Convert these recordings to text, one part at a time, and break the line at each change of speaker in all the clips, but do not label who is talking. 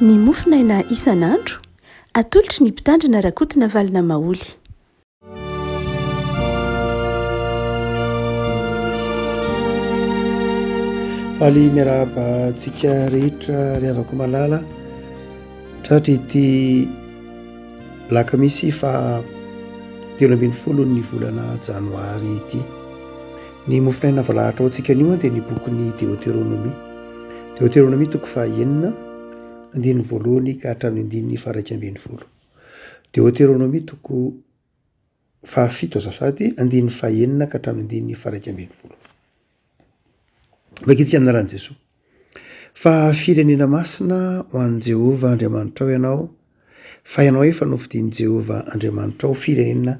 Ny mofonaina isan'andro, atolotry ny Mpitandrina Rakotonavalona Maholy.
Faly miarahaba antsika rehetra ry havako malala tratra ity lakamisy fa 13 ny volana janoary ity. Ny mofonaina voalahatra ho antsika anio dia ny bokin'ny Deoteronomia. Deoteronomia toko fahaenina, andininy voalohany ka hatramin'ny andininy faha-iraika ambin'ny folo. Deoteronomia toko fahafito azafady, andininy fahaenina ka hatramin'ny andininy faha-iraika ambin'ny folo. Vakintsika amin'ny anaran'i Jesoa. Fa firenena masina ho an'i Jehovah Andriamanitrao ianao, fa ianao efa nofidin'i Jehovah Andriamanitrao ho firenena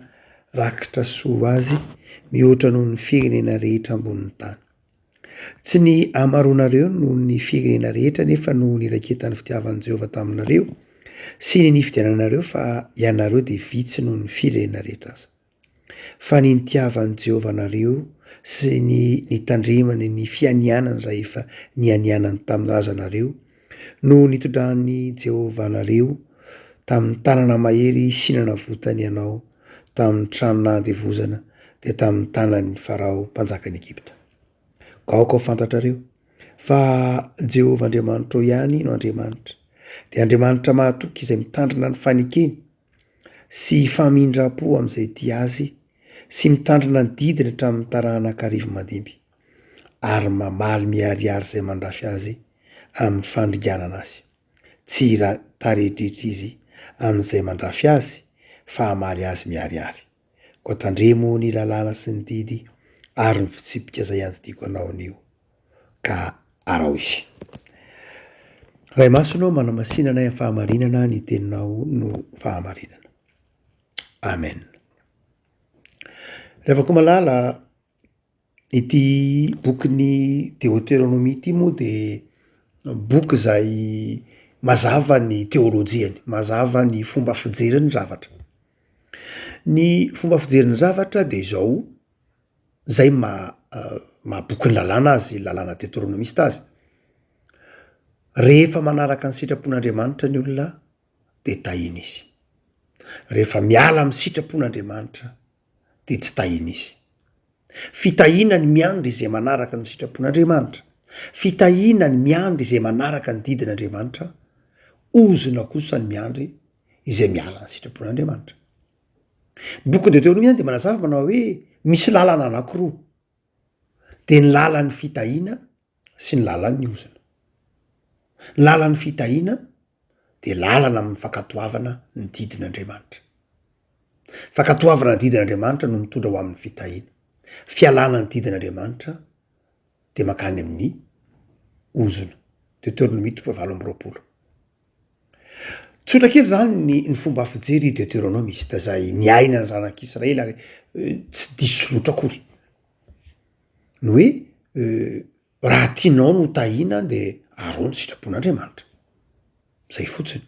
rakitra soa ho azy, mihoatra noho ny firenena rehetra ambonin'ny tany. Tsy ny hamaroanareo noho ny firenena rehetra anefa no niraiketan'ny fitiavan'i Jehovah taminareo sy ny nifidiananareo, fa ianareo dia vitsy noho ny firenena rehetra aza. Fa ny nitiavan'i Jehovah anareo sy ny nitandremany ny fianianany izay efa nianianany tamin'ny razanareo, no nitondran'i Jehovah anareo tamin'ny tanana mahery sy nanavotany anao tamin'ny trano nahandevozana, dia tamin'ny tanan'i Farao mpanjakan'i Egypta. Ka aoka ho fantatrareo fa Jehovah Andriamanitrao ihany no Andriamanitra, dia Andriamanitra mahatoky izay mitandrina ny fanekeny, sy famindram-po amin'izay tia azy sy mitandrina ny didiny hatramin'ny taranaka arivomandimby, ary mamaly miharihary izay mandrafy azy amin'ny fandringanana azy. Tsy hira-tarehitrehitra izy amin'izay mandrafy azy, fa hamaly azy miharihary. Koa tandremo ny lalàna sy ny didy ary ny fitsipika izay andidiako anao anio, ka araho izy. Ray Masina ô, manamasina anay amin'ny fahamarinana, ny teninao no fahamarinana. Amen. Ry havako malala, ity bokin'ny Deoteronomia ity moa de boky izay mazava ny teolojiany, mazava ny fomba fijeriny zavatra. Ny fomba fijeriny zavatra de izao, zay maha maha bokin'ny lalàna azy, lalàna deoteronomista azy, rehefa manaraka ny sitrapon'Andriamanitra ny olona de tahiny izy, rehefa miala amin'ny sitrapon'Andriamanitra de tsy tahiny izy. Fitahiana ny miandry izay manaraka ny sitrapon'Andriamanitra, fitahiana ny miandry izay manaraka ny didin'Andriamanitra, ozona kosa ny miandry izay miala ny sitrapon'Andriamanitra. Ny bokin'i Deoteronomia dia manazava manao hoe misy lalana anankiroa, dia ny lalan'ny fitahiana sy ny lalan'ny ozona. Ny lalan'ny fitahiana dia lalana amin'ny fankatoavana ny didin'Andriamanitra. Fankatoavana ny didin'Andriamanitra no mitondra ho amin'ny fitahiana. Fialana ny didin'Andriamanitra dia mankany amin'ny ozona. Deoteronomia toko fahavalo amby 20. Tsotra kely zany ny ny fomba fijery Deuteronomiste zay niaina ny zanak'Israely ary tsy diso loatra akory. Ny hoe raha tianao no tahiana de arao ny sitrapon'Andriamanitra. Zay fotsiny.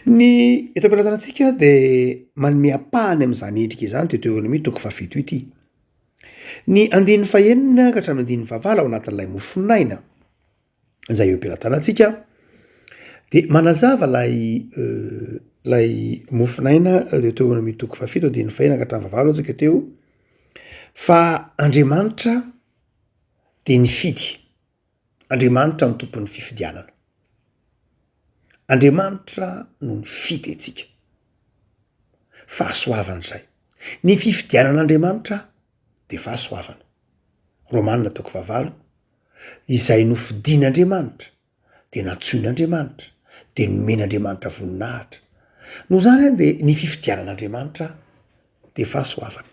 Ny eto am-pelatanantsika de manome ampahany am'zany endrika izany Deuteronomie toko fahafito ity. Ny andininy fahenina ka hatramin'ny andininy fahavalo ao anatin'ilay mofonaina. izay eo am-pelatanantsika de manazava lay lay mofonaina Deoteronomia toko fahafito andininy fahena ka hatramin'ny fahavalo antsika teo fa Andriamanitra de nifidy, Andriamanitra no tompon'ny fifidianana, Andriamanitra no nifidy antsika, fahasoavana izay, ny fifidianan'Andriamanitra de fahasoavana, Romana toko fahavalo Izay nofidin'Andriamanitra dia nantsoin'Andriamanitra, dia nomen'Andriamanitra voninahitra. Noho izany an dia ny fifidianan'Andriamanitra dia fahasoavana.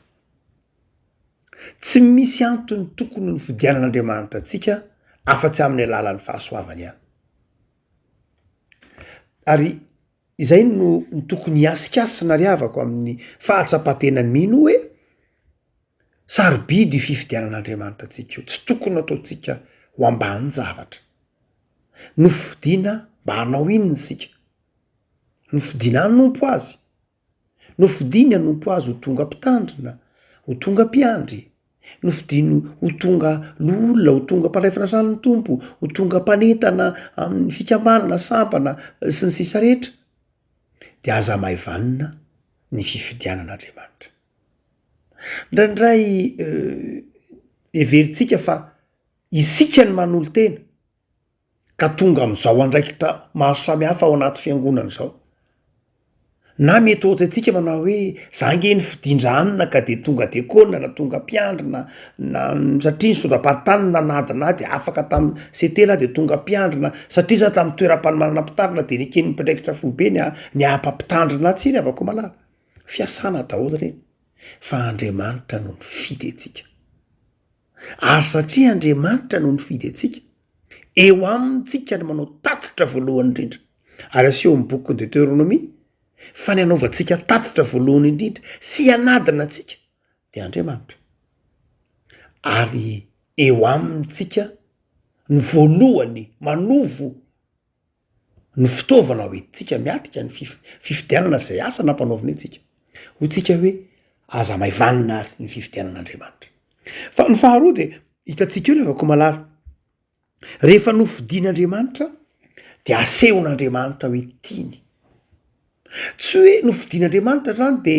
Tsy misy antony tokony nifidianan'Andriamanitra antsika afa-tsy amin'ny alalan'ny fahasoavany ihany. Ary izay no tokony hiasikasina ry havako amin'ny fahatsapan-tenan'ny mino hoe Sarobidy io fifidianan'Andriamanitra antsika io, tsy tokony ataontsika ho ambanin-javatra. Nofidina mba hanao inona isika? Nofidina hanompo Azy. Nofidiny hanompo Azy ho tonga mpitandrina, ho tonga mpiandry. Nofidiny ho tonga loholona, ho tonga mpandray fanasan'ny Tompo, ho tonga mpanentana amin'ny fikambanana, sampana, sy ny sisa rehetra. Dia aza hamaivanina ny fifidianan'Andriamanitra. Indraindray heverintsika fa isika no manolo-tena ka tonga amin'izao andraikitra maro samihafa ao anaty fiangonana izao. Na mety ho antsika manao hoe za ange nifidindra anona ka de tonga dekona na tonga mpiandry na na satria ny sora-paritany nanadina ahy de afaka tamin'ny CT aho de tonga mpiandry na satria za tamin'ny toeram-panomanana mpitandrina de neken'ny mpiandraikitra foibe ny ny haha-mpampitandrina ahy, tsia ry havako malala, fiasana daholo ireny fa Andriamanitra no nifidy antsika. Ary satria Andriamanitra no nifidy antsika, eo aminy tsika no manao tatitra voalohany indrindra. Ary asehon'ny bokin'ny Deteronomia fa ny anaovantsika tatitra voalohany indrindra sy hanadina antsika dia Andriamanitra. Ary eo aminy tsika no voalohany manovo ny fitaovana ho entintsika miatrika ny fifidianana izay asa nampanaovina antsika. Hoy tsika hoe aza maivanina ary ny fifidianan'Andriamanitra. Fa ny faharoa dia hitantsika eo ry havako malala, rehefa nofidin'Andriamanitra dia asehon'Andriamanitra hoe tiany. Tsy hoe nofidin'Andriamanitra zany de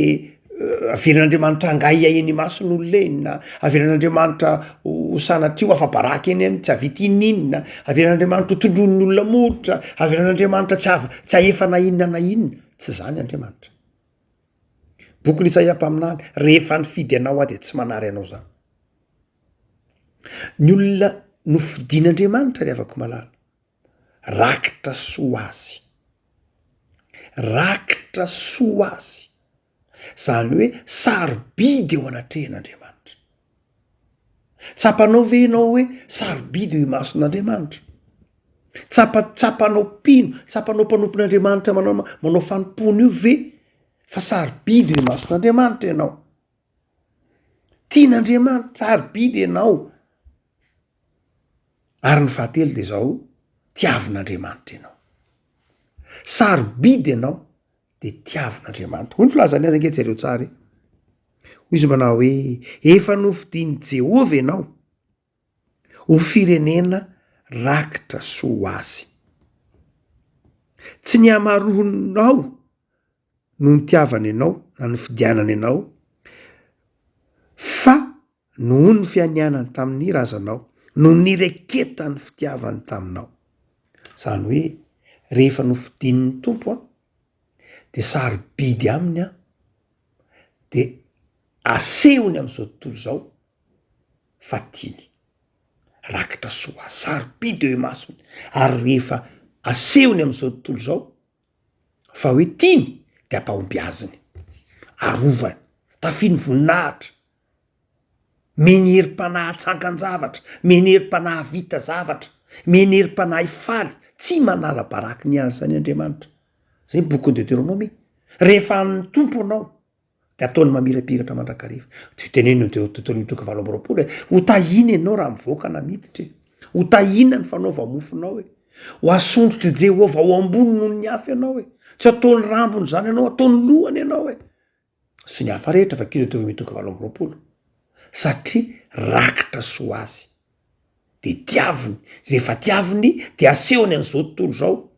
avelan'Andriamanitra hangahiahy eny imason'olona eny na avelan'Andriamanitra ho sanatria ho afa-baraka eny amin'ny tsy hahavita inon'inona, avelan'Andriamanitra ho tondroin'ny olona molotra, avelan'Andriamanitra tsy hava- tsy hahefa na inona na inona, tsy zany Andriamanitra. Bokin'i Isaia mpaminany, rehefa nifidy anao aho de tsy manary anao zany. Ny olona nofidin'Andriamanitra ry havako malala, Rakitra soa azy. Rakitra soa azy. Zany hoe sarobidy eo anatrehan'Andriamanitra. Tsapanao ve ianao hoe sarobidy eo imason'Andriamanitra? Tsapa, tsapanao mpino, tsapanao mpanompon'Andriamanitra manao manao fanompoana io ve fa sarobidy eo imason'Andriamanitra ianao? Tian'Andriamanitra, sarobidy ianao. Ary ny fahatelo dia izao, tiavin'Andriamanitra ianao. Sarobidy ianao dia tiavin'Andriamanitra. Hoy ny filazany azy ange jereo tsara e. Hoy izy manao hoe, efa nofidin'i Jehovah ianao ho firenena rakitra soa ho azy. Tsy ny hamaroanao no nitiavany anao na nofidianany anao fa Noho ny fianianany tamin'ny razanao, no nireketan'ny fitiavany taminao. Izany hoe rehefa nofidin'ny Tompo an, dia sarobidy aminy an, dia asehony amin'izao tontolo izao fa tiany. Rakitra soa sarobidy eo imasony, ary rehefa asehony amin'izao tontolo izao fa hoe tiany dia ampahombiaziny, arovany, tafiny voninahitra, Meny herim-panahy hatsangan-javatra, meny herim-panahy hahavita zavatra, meny herim-panahy hifaly, tsy manala baraka ny azy izany Andriamanitra. Izay ny bokin'ny Deoteronomia. Rehefa an'ny Tompo ianao, dia ataony mamirapiratra mandrakariva. Tsy tenenina ny Deoteronomia toko 28 e, ho tahiana ianao raha mivoaka na miditra e. Ho tahiana ny fanaova-mofonao e. Ho asondrotr'i Jehovah ho ambony noho ny hafa ianao e. Tsy ataony rambony izany ianao, ataony lohany ianao e. sy ny hafa rehetra vakio Deoteronomia toko 28 satria rakitra soa azy de tiaviny, rehefa tiaviny de asehony an'izao tontolo izao,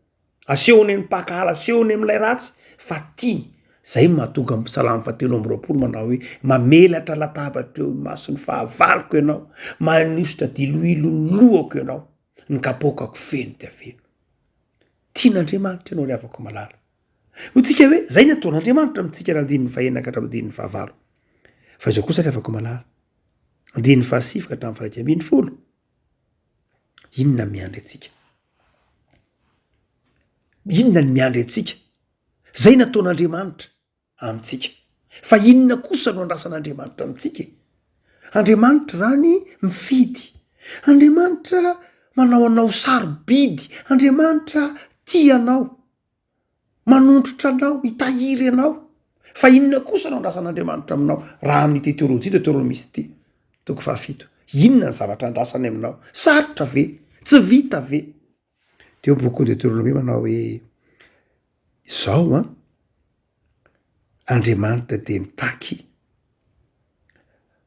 asehony amin'ny mpankahala, asehony amin'ilay ratsy fa tiany, zay no mahatonga ny salamo fahatelo 23 manao hoe mamelatra latabatra eo imason'ny fahavaloko ianao, manosotra diloilo ny lohako ianao, ny kapoakako feno dia feno. Tian'Andriamanitra ianao ry havako malala. Hoy tsika hoe, zay ny ataon'Andriamanitra amintsika raha andininy fahenina ka hatramin'ny andininy fahavalo. Fa izao kosa ry havako malala, andininy fahasivy ka hatramin'ny fahiraika 11, inona miandry antsika? Inona ny miandry antsika? Zay nataon'Andriamanitra amintsika. Fa inona kosa no andrasan'Andriamanitra amintsika e? Andriamanitra zany mifidy. Andriamanitra manao anao sarobidy. Andriamanitra tia anao. Manondrotra anao, hitahiry anao. Fa inona kosa no andrasan'Andriamanitra aminao raha amin'ity teolojia deoteronomista ity? Toko fahafito. Inona ny zavatra andrasany aminao? Sarotra ve? Tsy vita ve? Teo bokin'ny Deoteronomia manao hoe izao an, Andriamanitra dia mitaky.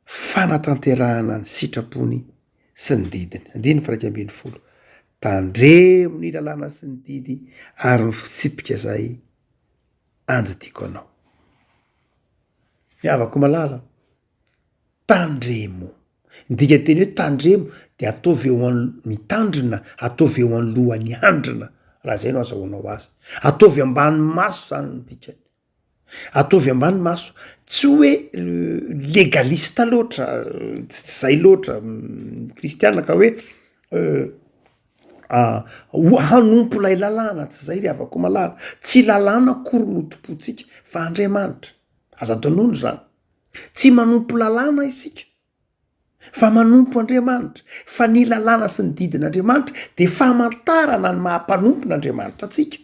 fanatanterahana ny sitrapony sy ny didiny. Andininy faha 11, Tandremo ny lalàna sy ny didy ary ny fitsipika izay andidiako anao. Ny havako malala, tandremo. Ny dikanteny hoe tandremo dia ataovy eo an- mitandrina, ataovy eo anolohan'ny handrina, raha zay no azahoanao azy. Ataovy ambany maso zany ny dikany. Ataovy ambany maso, tsy hoe legaliste loatra, tsy zay loatra ny kristiana ka hoe hanompo ilay lalàna, tsy zay ry havako malala, tsy lalàna akory no tompointsika fa Andriamanitra, aza adinoina izany, tsy manompo lalàna isika fa manompo Andriamanitra, fa ny lalàna sy ny didin'Andriamanitra de famantarana ny maha mpanompon'Andriamanitra antsika.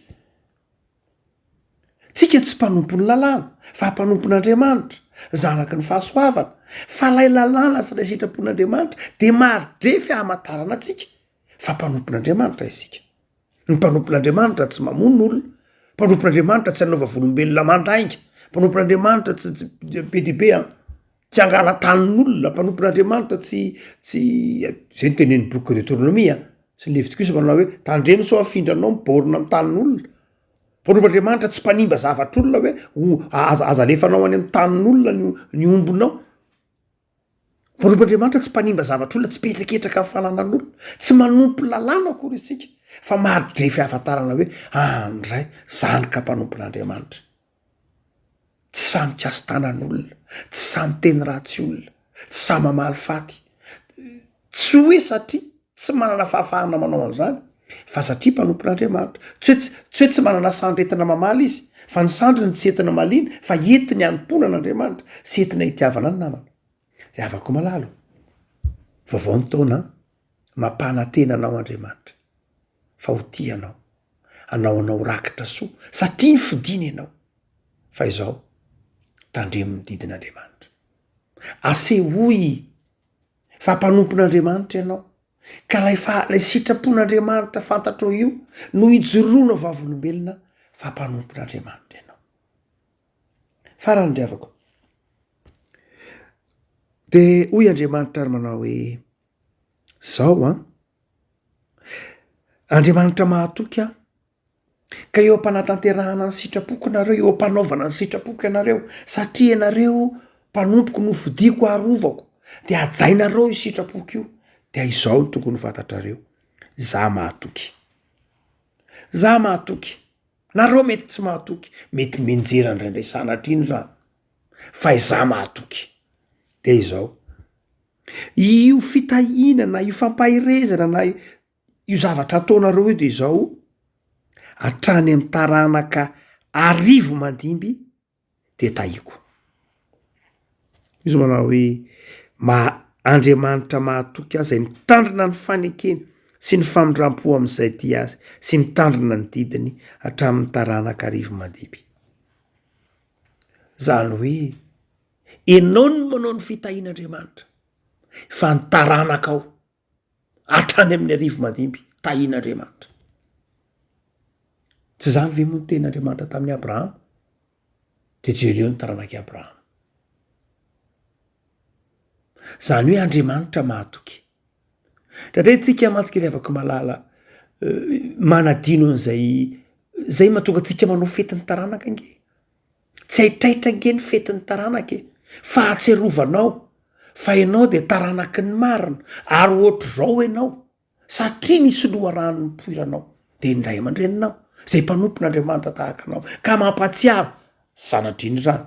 Tsika tsy mpanompon'ny lalàna fa mpanompon'Andriamanitra, zanaky ny fahasoavana, fa lay lalàna sy lay sitrapon'Andriamanitra de mari-drefy hamantarana antsika fa mpanompon'Andriamanitra isika. Ny mpanompon'Andriamanitra tsy mamono olona, mpanompon'Andriamanitra tsy hanao vavolombelona mandainga, mpanompon'Andriamanitra tsy tsy be dia be an, tsy hangala tanin'olona, mpanompon'Andriamanitra tsy tsy zay no tenenin'ny boky Deoteronomia sy ny Levitikosy manao hoe tandremo sao afindranao ny baorina amy tanin'olona. Mpanompon'Andriamanitra tsy mpanimba zavatr'olona hoe o aza aza alefanao any amy tanin'olona ny ny ombinao. Mpanompon'Andriamanitra tsy mpanimba zavatr'olona, tsy mpihetraketraka amy fananan'olona, tsy manompo lalàna akory isika fa mari-drefy ahafantarana hoe andray zany ka mpanompon'Andriamanitra. Tsy sahy mikasi-tanan'olona, tsy sahy miteny ratsy olona, tsy sahy mamaly faty, tsy hoe satria tsy manana fahafahana manao an'izany fa satria mpanompon'Andriamanitra. Tsy hoe tsy hoe tsy manana sandry entina mamaly izy fa ny sandriny tsy entina maliana fa entiny hanompoana an'Andriamanitra sy entina hitiavana ny namana. Ry havako malala ô, vaovao ny taona an, mampanantena anao Andriamanitra fa ho tia anao, hanao anao rakitra soa satria nifidiny ianao fa izao tandremo ny didin'Andriamanitra. Asehoy fa mpanompon'Andriamanitra ianao, ka lay fa lay sitrapon'Andriamanitra fantatrao io no ijoroanao vavolombelona fa mpanompon'Andriamanitra ianao. Farany ry havako, de hoy Andriamanitra ary manao hoe, zao an, Andriamanitra mahatoky aho, Ka eo am-panatanterahana ny sitrapoko nareo, eo am-panaovana ny sitrapoko ianareo, satria ianareo mpanompoko nofidiko harovako, de hajainareo io sitrapoko io, dia izao no tokony ho fantatrareo, za mahatoky, za mahatoky, nareo mety tsy mahatoky, mety mianjera indraindray sanatria ny rano, fa izaho mahatoky, de izao, io fitahiana na io fampaherezana na Io zavatra ataonareo io de izao, hatrany amin'ny taranaka arivo mandimby de tahiko. Izy manao hoe, ma- Andriamanitra mahatoky ahy izay mitandrina ny fanekeny sy ny famindram-po amin'izay tia azy sy mitandrina ny didiny hatramin'ny taranaka arivo mandimby. Zany hoe, enao no manao ny fitahian'Andriamanitra fa ny taranakao hatrany amin'ny arivomandimby, tahin'Andriamanitra. Tsy izany ve moa ny tenin'Andriamanitra tamin'i Abrahama? Dia jereo ny taranak'i Abrahama. Izany hoe Andriamanitra mahatoky. Indraindray tsika mantsy ry havako malala, manadino an'izay, zay mahatonga antsika manao fetin'ny taranaka ange. Tsy haitraitra ange ny fetin'ny taranaka e! Fahatsiarovanao fa ianao dia taranaky ny marina ary ohatr'izao ianao satria nisy loharano nipoiranao dia ny ray aman-dreninao izay mpanompon'Andriamanitra tahaka anao ka mampahatsiaro sanatria izany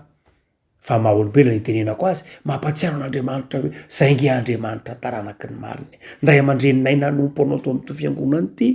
fa maha olombelona itenenako azy mampahatsiaro an'Andriamanitra hoe zay nge Andriamanitra taranaky ny marina e! Ny ray aman-dreninay nanompo anao tao amin'ity fiangonana ity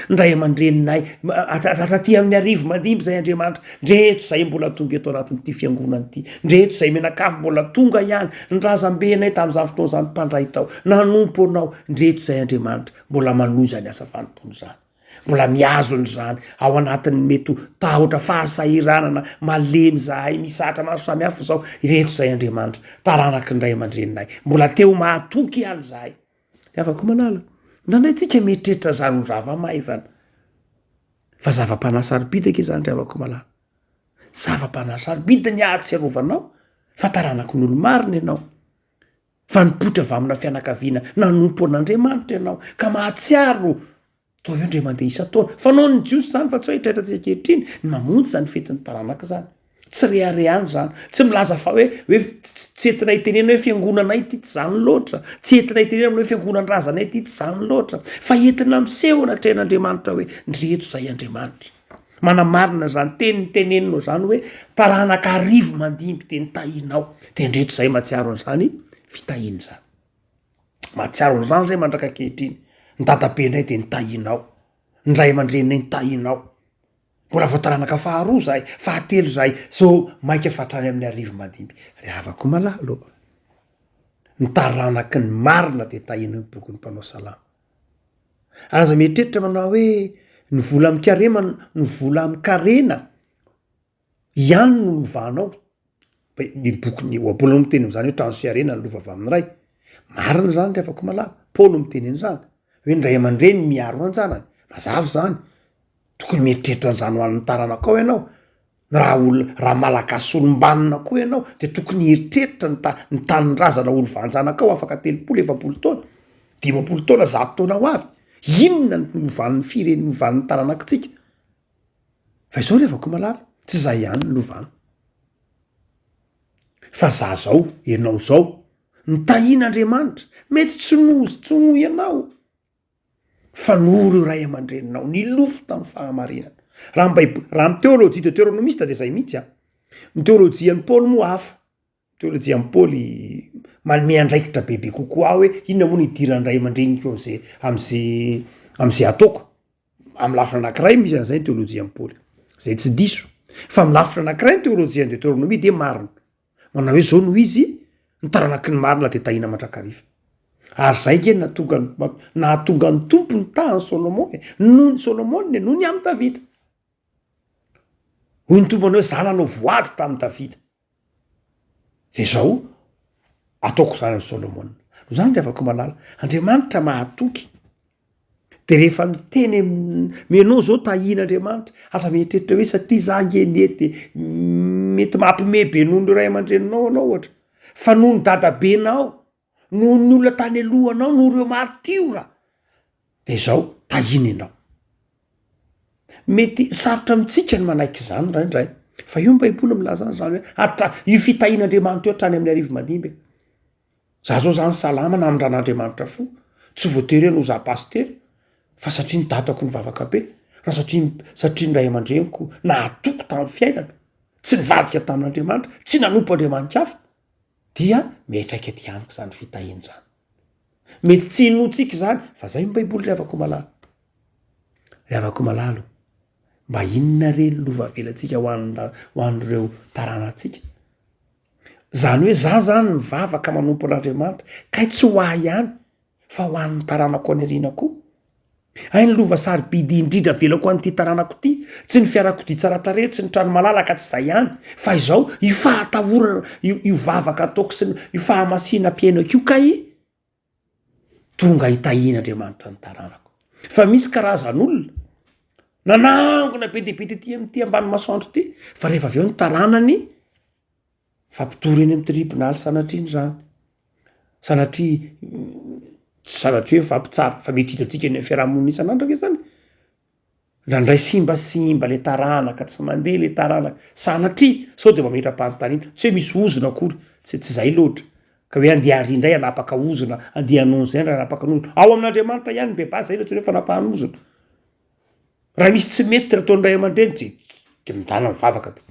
Ny ray aman-dreninay, hatraty amin'ny arivo mandimby izay Andriamanitra, ndreto izay mbola tonga eto anatin'ity fiangonana ity, ndreto izay mianakavy mbola tonga ihany, ny razambenay tamin'izany fotoana izany mpandray tao, nanompo anao, ndreto izay Andriamanitra, mbola manohy izany asa fanompoana izany, mbola mihazona izany ao anatin'ny mety ho tahotra, fahasahiranana, malemy izahay, misy zatra maro samihafa izao, ireto izay Andriamanitra, taranaky ny ray aman-dreninay, mbola te ho mahatoky ihany izahay. Ny havako malala, indraindray tsika mieritreritra izany ho zava-maivana, fa zava-panahy sarobidy ange izany ry havako malala. Zava-panahy sarobidy ny ahatsiarovanao fa taranaky ny olo-marina ianao. Fa nipoitra avy amina fianakaviana nanompo an'Andriamanitra ianao, ka mahatsiaro toa io indray mandeha isan-taona. Fanaon'ny Jiosy izany fa tsy hoe hitraitrantsika ankehitriny ny mamonjy izany fetin'ny taranaka izany. Tsy reharehana izany. Tsy milaza fa hoe hoe tsy entina hitenena hoe fiangonanay ity tsy izany loatra. Tsy entina hitenena hoe fiangonan-drazanay ity tsy izany loatra. Fa entina miseho anatrehan'Andriamanitra hoe ndreto izay Andriamanitra. Manamarina izany teny niteneninao izany hoe taranaka arivo mandimby dia nitahianao. Dia ndreto izay mahatsiaro an'izany fitahiana izany. Mahatsiaro an'izany izay mandraka ankehitriny. Ny dadabenay dia nitahianao. Ny ray aman-dreninay nitahianao. Mbola vao taranaka faharoa izahay, fahatelo izahay, zao mainka fa hatrany amin'ny arivo mandimby. Ry havako malala ô, ny taranaky ny marina dia tahianao ny bokin'ny mpanao salamo. Ary aza mieritreritra manao hoe ny vola amin-karema, ny vola amin-karena ihany no lovanao. Ny bokin'ny ohabolana miteny amin'izany hoe trano sy harena ny lova avy amin'ny ray. Marina izany ry havako malala. Paoly no miteny an'izany. Hoe ny ray aman-dreny miaro an-janany. Mazava izany. Tokony mieritreritra an'izany ho an'ny taranakao ianao. Raha olona, raha malagasy olom-banona koa ianao dia tokony hieritreritra ny ta- ny tanindrazana ho lovan-janakao afaka 30, 40 taona, 50 taona, 100 taona ho avy. Inona no lovan'ny firene- lovan'ny taranakitsika? Fa izao ry havako malala, tsy izaho ihany no lovana. Fa za zao, ianao zao, nitahian'Andriamanitra, mety tsy noho tsy noho ianao, fa noho ireo ray aman-dreninao nilofo tamin'ny fahamarinana. Raha ny baiboly, raha ny teolojia deteronomista dia zay mihitsy an. Ny teolojian'i Paoly moa hafa. Ny teolojian'i Paoly manome andraikitra bebe kokoa ahy hoe inona moa no idiran'ny ray aman-dreniko am'zay am'zay am'zay ataoko. Amin'ny lafiny anankiray misy an'izay ny teolojian'i Paoly, zay tsy diso. Fa amin'ny lafiny anankiray ny teolojian'ny Deteronomia dia marina. Manao hoe zao no izy, ny taranaky ny marina dia tahiana mandrakariva. Ary zay nge nahatonga ny nahatonga ny Tompo nitaha an'i Solomon e, noho ny Solomona e, noho ny amin'i Davida. Hoy ny Tompo manao hoe za nanao voady tamin'i Davida. Dia zao ataoko zany amin'i Solomona. Noho izany ry havako malala, Andriamanitra mahatoky. De rehefa miteny am-, enao zao tahian'Andriamanitra, aza mieritreritra hoe satria za nge nety de mety mampime be noho ny ray aman-dreninao anao ohatra, fa noho ny dadabenao, noho ny olona tany alohanao, noho ireo martiora, de zao tahiana ianao. Mety sarotra amintsika ny manaiky izany indraindray, fa io ny baiboly milaza an'izany hoe hatra- io fitahian'Andriamanitra io hatrany amin'ny arivo mandimby e. Za zao zany salama namindran'Andriamanitra fo, tsy voatery hoe noho za pasitera, fa satria ny dadako nivavaka be, na satria satria ny ray aman-dreniko nahatoky tamin'ny fiainana, tsy nivadika tamin'Andriamanitra, tsy nanompo andriamani-kafa, dia miantraika aty amiko izany fitahiana izany. Mety tsy hinoantsika izany, fa zay ny baiboly ry havako malala. Ry havako malala o, mba inona re ny lova avelantsika ho an'ny ho an'ireo taranantsika? Zany hoe za zany mivavaka manompo an'Andriamanitra, kay tsy ho ahy ihany fa ho an'ny taranako any aoriana koa. Hay ny lova sarobidy indrindra avelako an'ity taranako ity, tsy ny fiarakodia tsara tarehy, tsy ny trano malalaka, tsy zay ihany, fa izao, io fahatahorana, io io vavaka ataoko sy ny io fahamasinam-piainako io kay tonga hitahian'Andriamanitra ny taranako. Fa misy karazan'olona nanangona be dia be tety amin'ity ambany masoandro ity, fa rehefa avy eo ny taranany mifampitory eny amin'ny tribonaly sanatria izany, sanatria tsy sanatria hoe mifampitsara fa mety hitantsika eny amin'ny fiarahamonina isan'andro ange zany. Ndraindray simbasimba le taranaka, tsy mandeha le taranaka, sanatria sao de mametra-panontaniana, tsy hoe misy ozona akory, tsy tsy zay loatra, ka hoe andeha ary indray hanapaka ozona, andeha hanao an'izay indray hanapaka ny ozona, ao amin'Andriamanitra ihany ny bebaha, zay no antsoina hoe fanapahana ozona. Raha misy tsy mety nataon'ny ray aman-dreny de de midala mivavaka de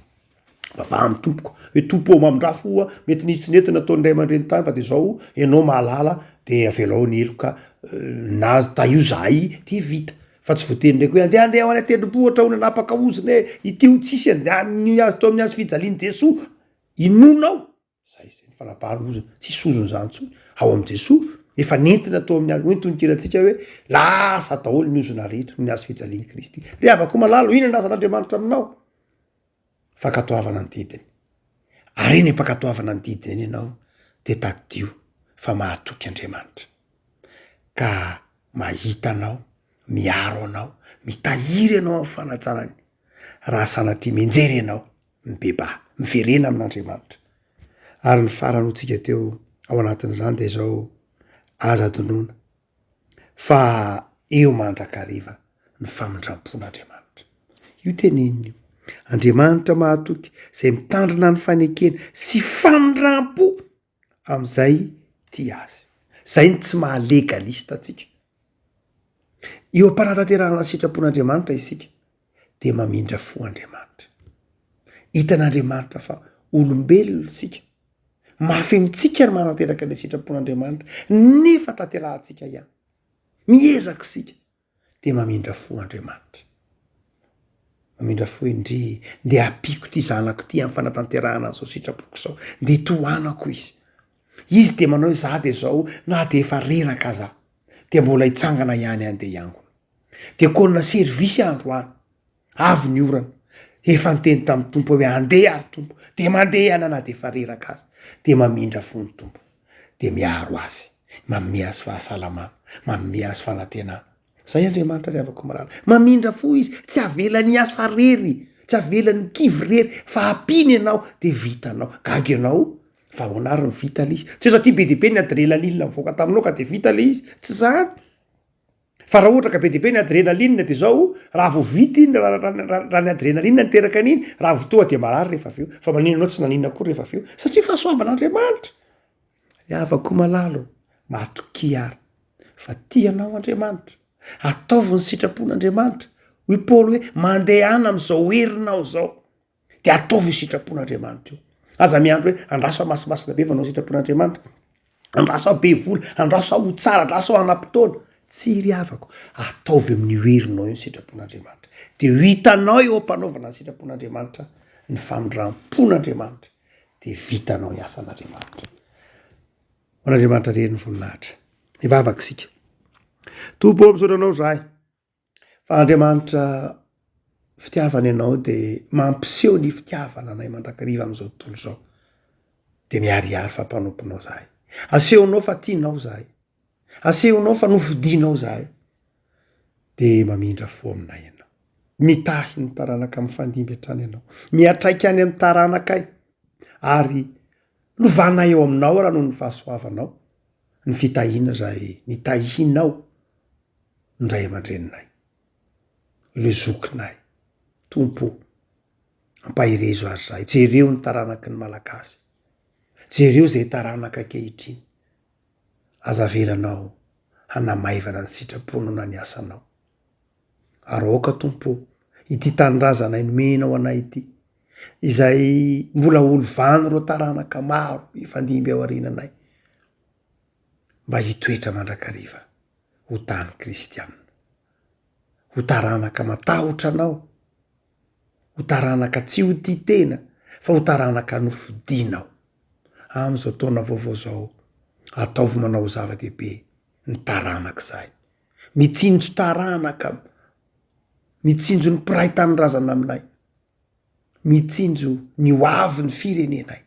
mivavaha amin'ny tompoko hoe tompo ô mamindrà fo a, mety nisy tsy nety nataon'ny ray aman-dreny tany fa de zao ianao mahalala de avelao ny heloka na tahio zahay de vita. Fa tsy voatery ndraiky hoe andeha andeha ho any an-tendrombohitra hono hanapaka ozona e, ity ho tsisy andeha ny azo teo amin'ny hazo fijalian'i Jesoa, inoanao? Zay zay ny fanapahana ozona, tsisy ozona zany intsony ao amin'i Jesoa, efa nentina teo amin'ny hazo, hoy ny tononkirantsika hoe lasa daholo ny ozona rehetra noho ny hazo fijalian'i Kristy. Ry havako malala, inona ny razan'Andriamanitra aminao? Fankatoavana ny didiny. Ary eny am-pankatoavana ny didiny eny ianao dia tadidio fa mahatoky Andriamanitra. Ka mahita anao, miaro anao, mitahiry anao amin'ny fanajanany. Raha sanatria mianjera ianao, mibebaha, miverena amin'Andriamanitra. Ary ny farany hotsika teo. Ao anatin'izany dia izao, aza adinoina fa eo mandrakariva ny famindram-pon'Andriamanitra. Io teneniny io. Andriamanitra mahatoky izay mitandrina ny fanekena sy famindram-po amin'izay tia azy. Izay no tsy maha legaliste antsika. Eo am-panatanterahana ny sitrapon'Andriamanitra isika dia mamindra fo Andriamanitra. Hitan'Andriamanitra fa olombelona isika. Mafy amintsika ny manatanteraka ilay sitrapon'Andriamanitra nefa tanterahantsika ihany. Miezaka isika dia mamindra fo Andriamanitra. Mamindra fo hoe ndry, ndeha ampiako ity zanako ity amin'ny fanatanterahana an'izao sitrapoko izao, ndeha tohanako izy. Izy dia manao hoe za dia izao na dia efa reraka aza dia mbola hitsangana ihany aho ndeha hiangona. Diakona service androany, avy ny orana, efa niteny tamin'ny Tompo aho hoe andeha ary Tompo, dia mandeha aho na dia efa reraka aza, dia mamindra fo ny Tompo, dia miaro azy, manome azy fahasalamana, manome azy fanantenana. Zay Andriamanitra ry havako malala, mamindra fo Izy, tsy avelany hiasa rery, tsy avelany ho kivy rery, fa ampiany ianao dia vitanao, gaga ianao fa ahoana ary no vita le izy, tsy hoe satria be dia be ny adrenaline nivoaka taminao ka dia vita le izy, tsy zany. Fa raha ohatra ka be dia be ny adrenaline dia zao, raha vao vita iny, raha ny adrenaline niteraka an'iny, raha vao tonga dia marary rehefa avy eo. Fa maninona anao tsy naninona akory rehefa avy eo? Satria fahasoavan'Andriamanitra. Ry havako malala ô, matokia ary fa tia anao Andriamanitra. Ataovy ny sitrapon'Andriamanitra. Hoy Paoly hoe, mandehana amin'izao herinao izao. Dia ataovy io sitrapon'Andriamanitra io. Aza miandry hoe andraso aho masimasina be vao hanao sitrapon'Andriamanitra. Andraso aho be vola, andraso aho ho tsara, andraso aho hanam-potoana. Tsia ry havako, ataovy amin'io herinao io ny sitrapon'Andriamanitra. Dia ho hitanao eo am-panaovana ny sitrapon'Andriamanitra ny famindram-pon'Andriamanitra. Dia vitanao ny asan'Andriamanitra. Ho an'Andriamanitra irery ny voninahitra. Hivavaka isika. Tompo ô, misaotra anao izahay. Fa Andriamanitra fitiavana ianao dia mampiseho ny fitiavana anay mandrakariva amin'izao tontolo izao. Dia miharihary fa mpanomponao zahay. Asehonao fa tianao zahay. Asehonao fa nofidinao zahay. Dia mamindra fo aminay ianao. Mitahy ny taranaka mifandimby hatrany ianao. Miantraika any amin'ny taranakay. Ary lovanay eo aminao raha noho ny fahasoavanao ny fitahiana izay nitahianao ny ray aman-dreninay, ireo zokinay. Tompo ô, ampaherezo ary izahay. Jereo ny taranaky ny Malagasy. Jereo izay taranaka ankehitriny. Aza avelanao hanamaivana ny sitraponao na ny asanao. Ary aoka Tompo ô, ity tanindrazanay nomenao anay ity, izay mbola holovan'ireo taranaka maro hifandimby ao aoriananay, mba hitoetra mandrakariva ho tany kristiana, ho taranaka matahotra Anao, ho taranaka tsy ho tia tena fa ho taranaka nofidinao. Amin'izao taona vaovao izao, ataovy manao ho zava-dehibe ny taranaka izahay. Mitsinjo taranaka, mitsinjo ny mpiray tanindrazana aminay, mitsinjo ny ho avin'ny firenenay.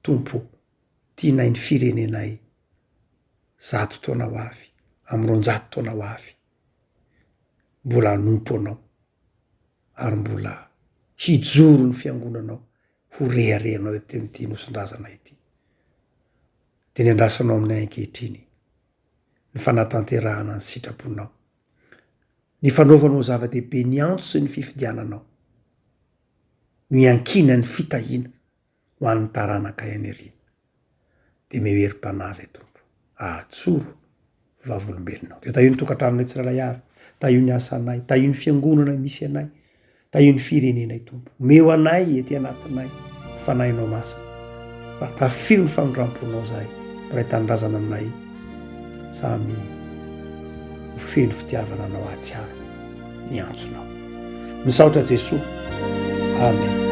Tompo ô, tianay ny firenenay zato taona ho avy, amin'ny 200 taona ho avy, mbola hanompo anao ary mbola hijoro ny fiangonanao ho reharehanao eto amin'ity Nosindrazana ity. Dia ny andrasanao aminay ankehitriny ny fanatanterahana ny sitraponao, ny fanaovanao zava-dehibe ny antso sy ny fifidiananao no iankinan'ny fitahiana ho an'ny taranakay any aoriana. Dia omeo herim-panahy izay Tompo, ahatsoro vavolombelonao. Dia tahio ny tokantranonay tsirairay avy, tahio ny asanay, tahio ny fiangonana misy anay, tahio ny firenenay Tompo. Omeo anay ety anatinay ny Fanahinao Masina, fa tafio ny famindram-ponao izahay, mpiray tanindrazana aminay, samy ho feno fitiavana Anao hahatsiaro ny antsonao. Misaotra Jesoa. Amen.